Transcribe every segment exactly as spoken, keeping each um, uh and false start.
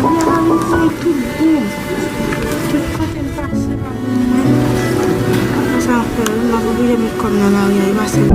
Kounye a la, m fè tout bon. Tout kote m pase, pa bon mwen. Sa fè, m ap oblije met kò m nan lari a, e pa sèl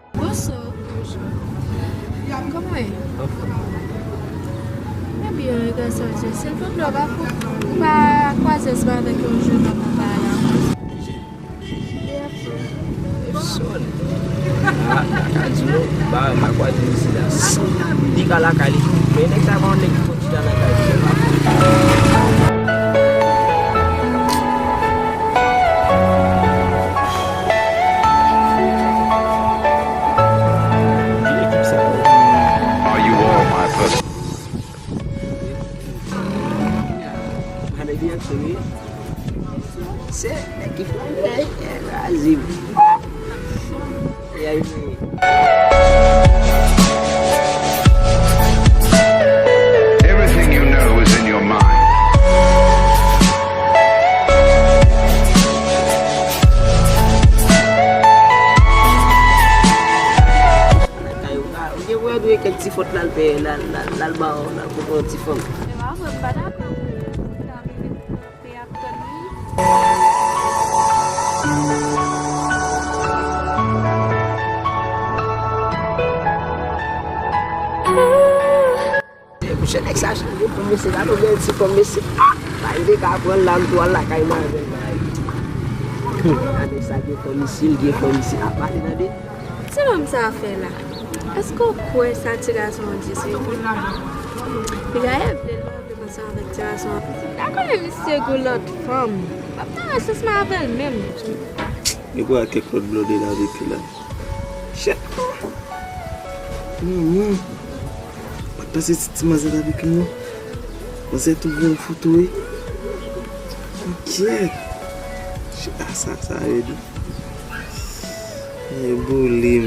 Bonjou. Kòman w ye? Mwen byen, wi, gras a Dye. Silvouplè, w pa, ou pa kwaze ansanm avèk yon jèn nonm ou pa la? Epson. Ah, m ka di nou, ba, m pa kwaze misye la. Li ka lakay li tou. Men nèg sa pa yon nèg ki konn chita nan kay li. Are you all my brothers? Se nèg ki fè yon bagay, eh, razib. Everything you know is in your mind. Nan kay ou ka, ou gen pou dwe kèk ti fòt l al peye, l al, l al, l al ba w, l al pran yon ti fanm. E pa vre, m pa dakò pou, pou ta vin. Pe ap tann li. E, monchè, nèg sa chanje pou mesye, gade yon bèl ti fanm, mesye. Ah! Bay de ka pran l la, m tou al lakay mwen avè l, bay. Gade sa, gen fanm isi, l gen fanm isi. Ah, pale, tande. Ti nonm sa a fè la? Èske w kwè sa ti gason an di se vre? Piga e vle love konsa avèk ti gason an. Dakò, e misye gon lòt fanm. M ap nan rans mwen avè l menm. Li pral kèk lòt blòdè la avèk li la. Chèt. Non, non. Pa t panse ti, ti manzè la avèk li, non. Manzè tou vle yon foto, wi. Kèt. Chita sa, sa rèd, wi. E boule m.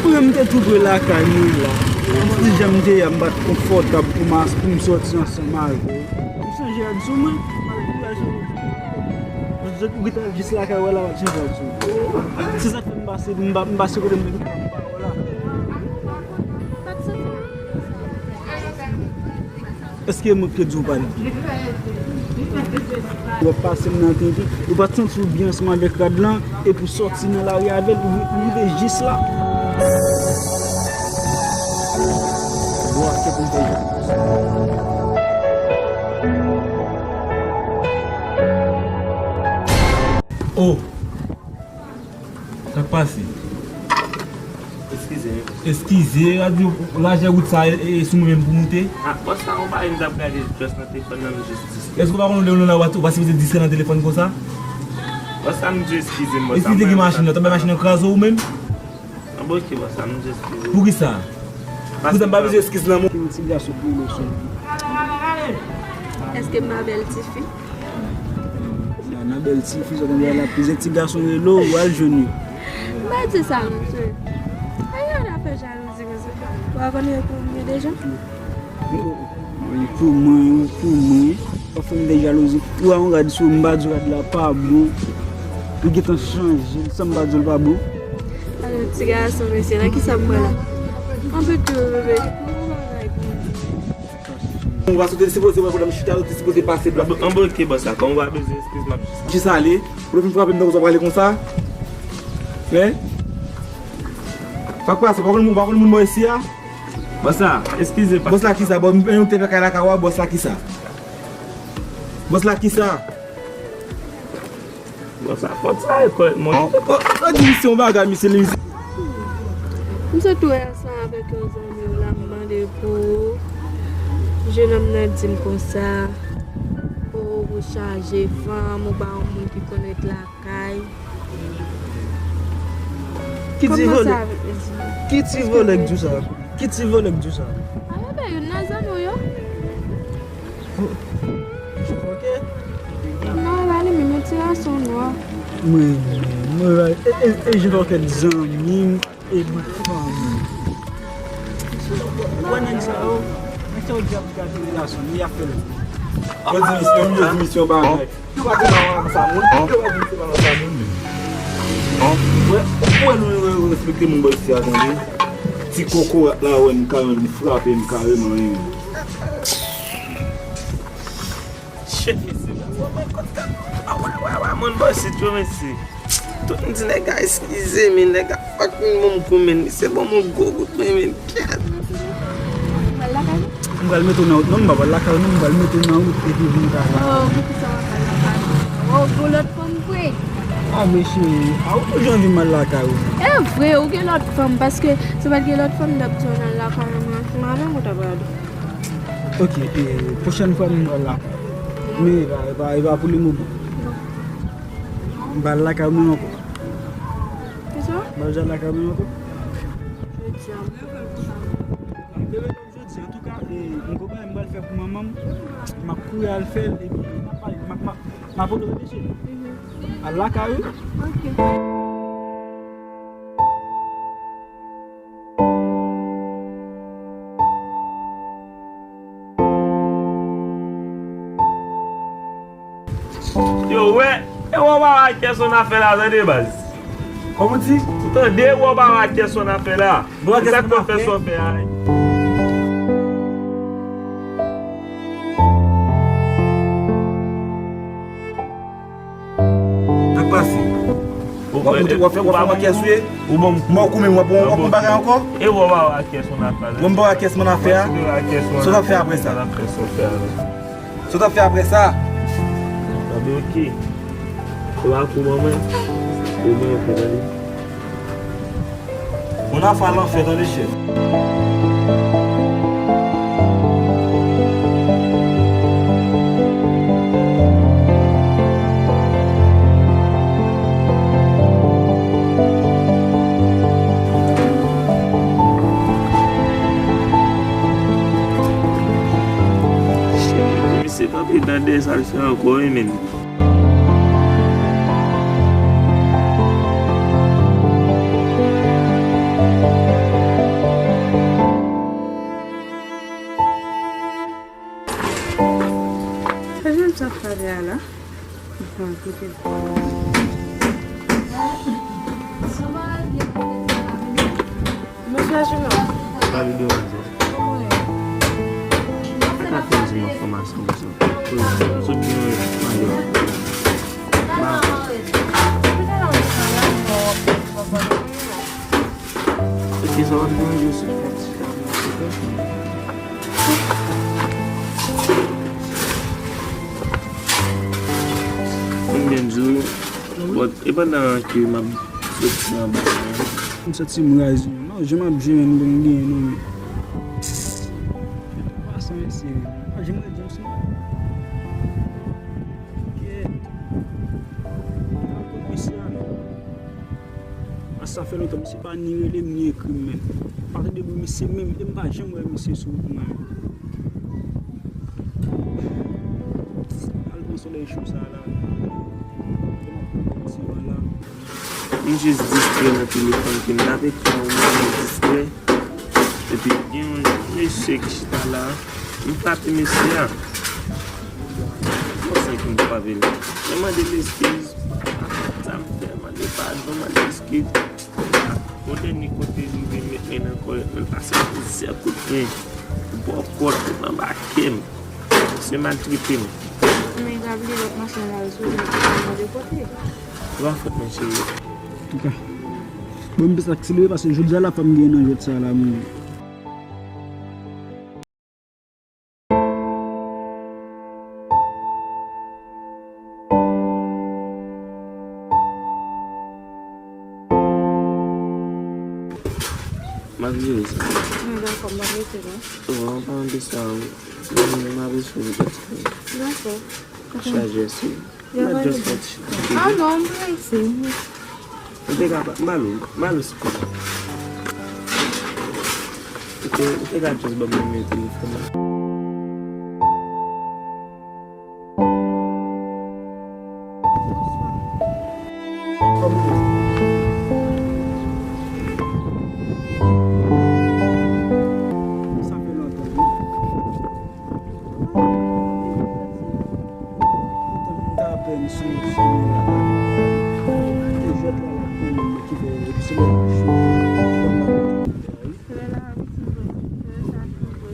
Mwen menm te tou pre lakay mwen la. Ti jan m te ye a, m pa t konfòtab pou m as-, pou m sòti ansanm avè w. M chanje rad sou mwen. Ou gentan jis lakay ou la, w ap chanje rad sou mwen. Se sa k fè m pase, m pa, m pase kote m te gen pou m pa wè w la. Èske mwen k te di w pa l byen? W ap pase m nan tenten, ou pa t santi w byen ansanm avèk rad lan, epi w sòti nan lari avè l, ou, ou rive jis la. Bon, achte pou m fè jan. Oh! Sa k pase? Eskize, wi. Eskize, gad yon lajè wout sa, e, e, e sou mwen menm pou moute? Ah, bòs la, yon bagay m t ap gade just nan telefòn nan, m jis diskite. Èske w pa konnen lè w nan wout, ou pa sipoze diskre nan telefòn konsa? Bòs la, m di eskize m, bòs la. E si te gen machin nan, w t ap bay machin nan kraze w menm? Ah, bon, ok, bòs la, m di eskize m. Poukisa? Poukisa m pa bezwen eskiz nan men w? Yon ti gason ki rele w sou. Èske m pa bèl tifi? Nan, nan bèl tifi, sa konn bay la plizyè ti gason rele w, w al jwenn yo. M pa di sa, mesye. Ay, gade afè jalouzi, mesye. Ou pa konn yo pou mwen deja? Ou, ou, ou pou mwen, ou pou mwen. Ou fè m fè jalouzi. Ou a yon rad sou, m pa di w rad la pa bon. Ou gentan chanje l, san m pa di w l pa bon. Alò, ti gason, mesye, nan kisa m pran la? Anpil tou, bebe. Ou pa sou te sipoze wè pandan m chita, ou te sipoze pase dwat. Anben, ok, bòs la, kòm ou pa bezwen eskiz, m ap jis. Jis ale, pou w fin frape m tankou sa w prale konsa. Hein? Sa k pase? Pa konn moun, pa konn moun bò isi a? Bòs la, eskize pa. Bòs la kisa? Bò, m, m te fè kay la ka wè, bòs la kisa? Bòs la kisa? Bòs la, pòt sa e kòrèk, mon. An, an, an, di misye yon bagay, misye li. M sot wè ansanm avèk yon zanmi w la, m mande pou ou. Jenòm nan di m konsa, o, ou chaje fanm, ou pa yon moun ki konn ret lakay. Ki ti vòlè? Ki ti vòlè k di w sa? Ki ti vòlè k di w sa? A, yo, youn nan zanmi w yo. Ok. Non, e pa li menm, yon ti gason nwa. Mwen, mwen, mwen, e, e, e, jan fè w kèt zanmi m, e, mwen, fanmi. Wè nèg sa yo, men sa yo di ap gade relasyon, li ap fè l. Yo di misyon, yo di misyon bagay. Yo pa di pa wè sa moun, yo pa di misye pa wè sa moun. Wè, wè nou, nou, nou respekte moun bò isi a, tande. Ti kokorat la, wè, m ka, m frape, m kareman, wi. Shit, mesye. Wè, wè, wè, moun bò isi tou, mesye. Tout m di nèg a eskize, men nèg a fak vin ban m kou, men misye ban m yon gwo kout men, men kèt. M pral mete w nan wout, non, m pa pral lakay ou, non, m pral mete w nan wout, epi vin kay la. Oh, poukisa w ap pral lakay ou? Oh, gwo lòt fanm vre? Ah, mesye, a ou toujou anvi m al lakay ou? E vre, ou gen lòt fanm, paske si w pa t gen lòt fanm, m t ap di w n al lakay mwen, m avè w, ou t ap rale. Ok, e, pwochèn fwa m pral lakay ou. Men e pa, e pa, e pa pou le moman. M pa al lakay ou menm ankò. Kisa? M pa al lakay ou menm ankò. Jodi a, m kontan. Demen jodi, antouka, e, m gon bagay m pral fè pou manman m. M ap kouri al fè l, epi m ap pale, m ap, m ap, m ap pote w, mesye. Al lakay ou. Ok. Yo, wè, e wè w pa wè Kerson afè la, tande, baz. Kòman w di? Ou tande, e wè w pa wè Kerson afè la. Bon, e sa k fè w fè sa w fè a. Sa k pase? W ap, w ap fè, w ap fè yon kès, wi. Ou ban m kou men, w ap, w ap yon bagay ankò? E w ap wè kès moun afè a. W ap wè kès moun afè a. Sa w ap fè apre sa? Sa w ap fè apre sa? Tande, ok. Se pa kou manman. Se mwen, ok, tande. Moun afè a lanfè, tande, chèf. Misye kanpe nan dèyè sa l fè ankò, wi, menm. Sa jan sa pale a la? Bon, koute. Mesye Jimmy. Pale de manzè. Kòman w ye? Sa ka fè yon ti enfòmasyon konsa. Sot gen yon mari. Ba. Ok, sa va vin yon sou fòs. Mwen byen di w, but e pandan ke m ap soti anba la. M santi m raze. Non, jan m ap jere m, m genyen non, men. Pasan, mesye. Pa janm rejwenn sou mwen. Ok. Misye a, non. A sa fè lontan misye pa ni rele m, ni ekri m menm. Pati depi misye menm, e m pa janm wè misye sou wout mwen menm. Al pran solèy cho sa la. Kòman pou m pran ti van la? M jis distrè nan telefòn ke m t ap ekri yon moun, m distrè. Epi gen yon mesye ki chita la. M frape mesye a. Konsa ke m frape l. Mwen mande l eskiz. Sa m fè, mande padon, mande eskiz. Yon dènye kote li vin met men nan kòlèt mwen, pase plizyè kout pwen. Bò kòt, anba kè m. Misye maltrete m. Men gade lòt machin la, sou de kote. Se pa fòt mwen, cheri. Ok. Bon, m plis ak selebre paske jodi a la fò m gen nan jwèt sa la, men. M ap jere sa. Mwen dakò, m ap rete la. Oh, an palan de sa, wi. Mwen, m ap eseye m kontinye. Dakò. Chaje si. M ap just fè ti. Ah non, m prese. Ou te ka pa, m ba l ou, m ba l ou sou kou. Ou te, ou te ka just ban m nimewo telefòn nan. Sa fè lontan, wi. Poutan m ta apèn sou, sou mwen la. E jwèt la, la, pou mwen ki fè epi se lè m chou. Lè la, wi, ti vre. Lè sa, ti vre.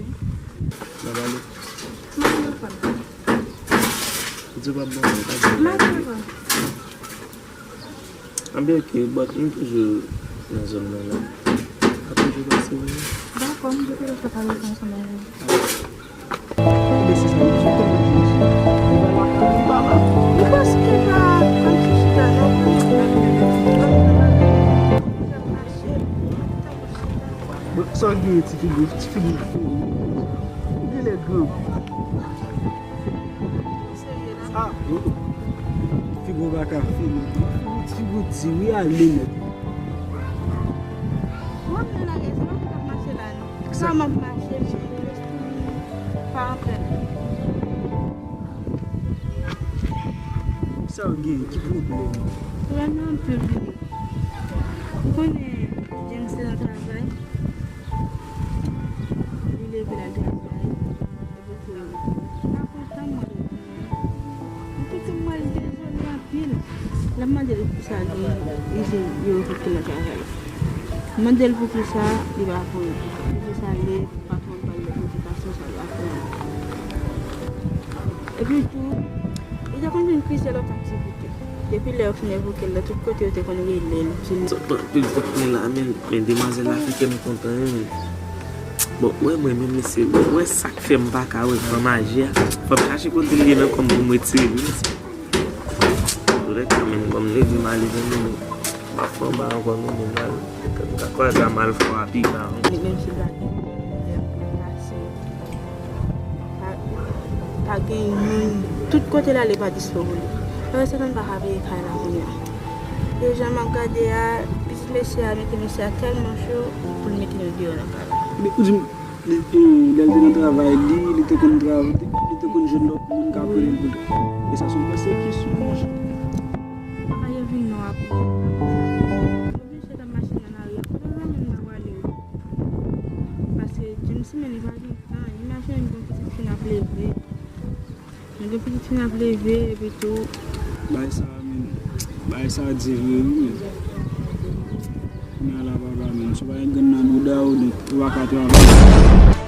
N ap ale. Mwen telefòn. Ou di w p ap ban mwen, pa di mwen. Anben, ok, but m toujou nan zòn nan la. M ap toujou pase, wi. Dakò, m te toujou fè pale ansanm avè w. Ebyen, se sa, m di w kòman di w se. Li pa la, li pa la. Ou panse ke pa, pa m sou chita, non, pou mwen. Bon, sa w gen, ti figi, ti figi. Ou genlè gran. Ah, figo baka, figo, figo di wi ale nèt. Mwen menm la, se pa pou m ap mache la, non. Sa m ap mache, men lespri pa anpè m. Sa w gen? Ki pwoblèm? Pwoblèm nan anpil, wi. Ou konnen, James te nan travay. Li leve l al travay. Epi tou, m pa kontan, mwen, de konnen. Mwen santi mwen dezole anpil. Lè m mande l poukisa li, li di yo revoke l nan travay. M mande l poukisa, li pa konn. Li jis ale, patwon l ba l revokasyon, sa l pa konn. Epi tou, li te konn jwenn plizyè lòt aktivite. Depi lè yo fin revoke l la, tout kote yo te konn rele l, di l. Sa pran anpil tan pou mwen la, men, men demwazèl la fè kè m kontan, wi, men. Bon, ou wè mwen menm, mesye, ou wè sa k fè m pa ka wè gran maji a? Fò m chache kote l ye nan kò m pou m retire l, wi, mesye. Toulèka, men, bon, m leve m ale, men, men, m ap fè anba ankò, men, men, m al, m ka kwaze a m al fò a pi ba, wi. Li menm si l pa gen yon lè pou l pase. Pa, pa gen youn. Tout kote l ale pa dispo pou li. Paske Satan pa ka veye kay la kounye a. E jan m ap gade a, pitit mesye a mete mesye a tèlman cho pou l mete nou deyò nan kay la. Men ou di m, li, e, lè l te nan travay li, li te konn trav-, li te konn jwenn lòt moun k ap rele l pou l. E sa se yon pèsekisyon, monchè. Papa, yo vin non apre. Oblije t ap mache nan lari a. Kote zanmi m nan prale yo? Paske James menm li pa gen tan. Imajine m gen yon pitit fi n ap leve. M gen pitit fi n ap leve, epi tou. Bagay sa, men, bagay sa di vre, wi, men. Kounye a la, papa, men, si w pa gen grenn nan bouda w, donk, ou pa ka travay.